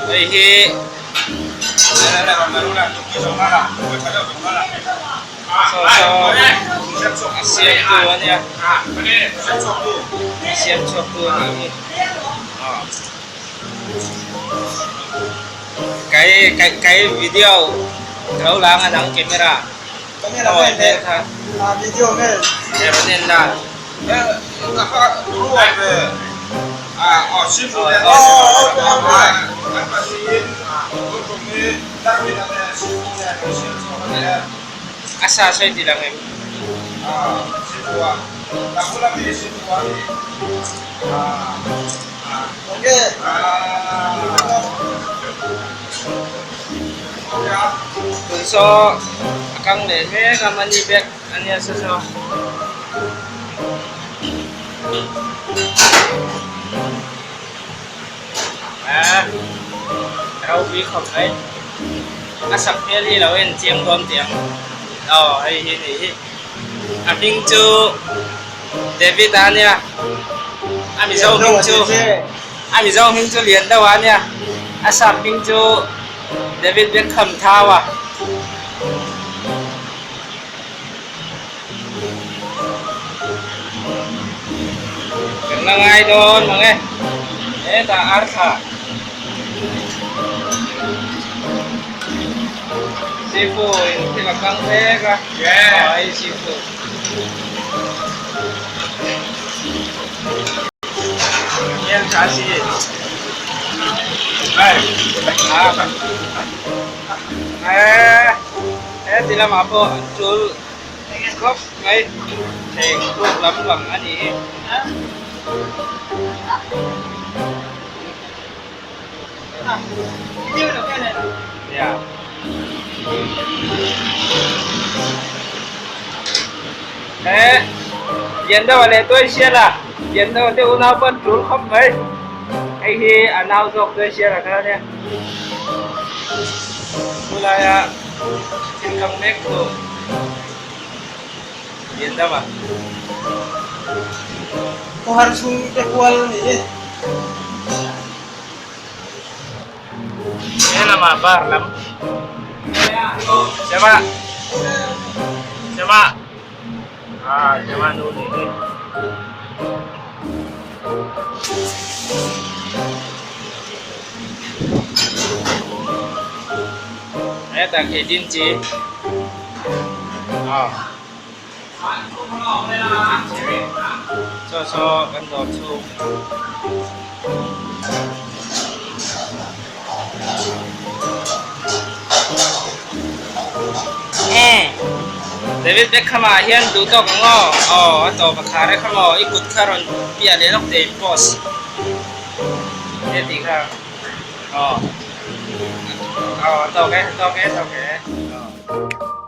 Hei hi saw saw a siamtu a nia a siam chhuaktu a nih hi kai kai kai video ka lo lang a nang camera aw hmel kha he rawn en la. A sa sawi ti lang em? Tun saw a kang leh mek a money bag a nia saw saw. A ropui khawp mai a sak hmel hi lo en chiang dawn teh ang aw hei hi nih hi a hming chu David a nia a mizo hming chu a mizo hming chu lian deuh a nia a sap hming chu David Beckham Thau a. Kan la ngai dawn mang e hetah ar thla sifu in thil a kang mek a aw hei sifu hmel tha si heti lamah pawh an tul khawp mai thei thluk lam pang a ni hi. He lian deuh a leh tuai sial a lian deuh te unau pawh an tul khawp mai hei hi a nau zawk tuai sial a kha ania chulai a thil kang mek chu lian deuh a. Khawhar chhung te kual a ni e. He lamah bar lam Sema Sema ah Sema nu ni hi. Hetah khi din chi ah Chaw saw kan dawr chhung. David Beckham ah hian duh tawk ang aw. Aw a tawp a khar e kha maw i kut kha rawn piah leh lawk teh in post he tih kha aw aw a tawk e a tawk e a tawk e aw.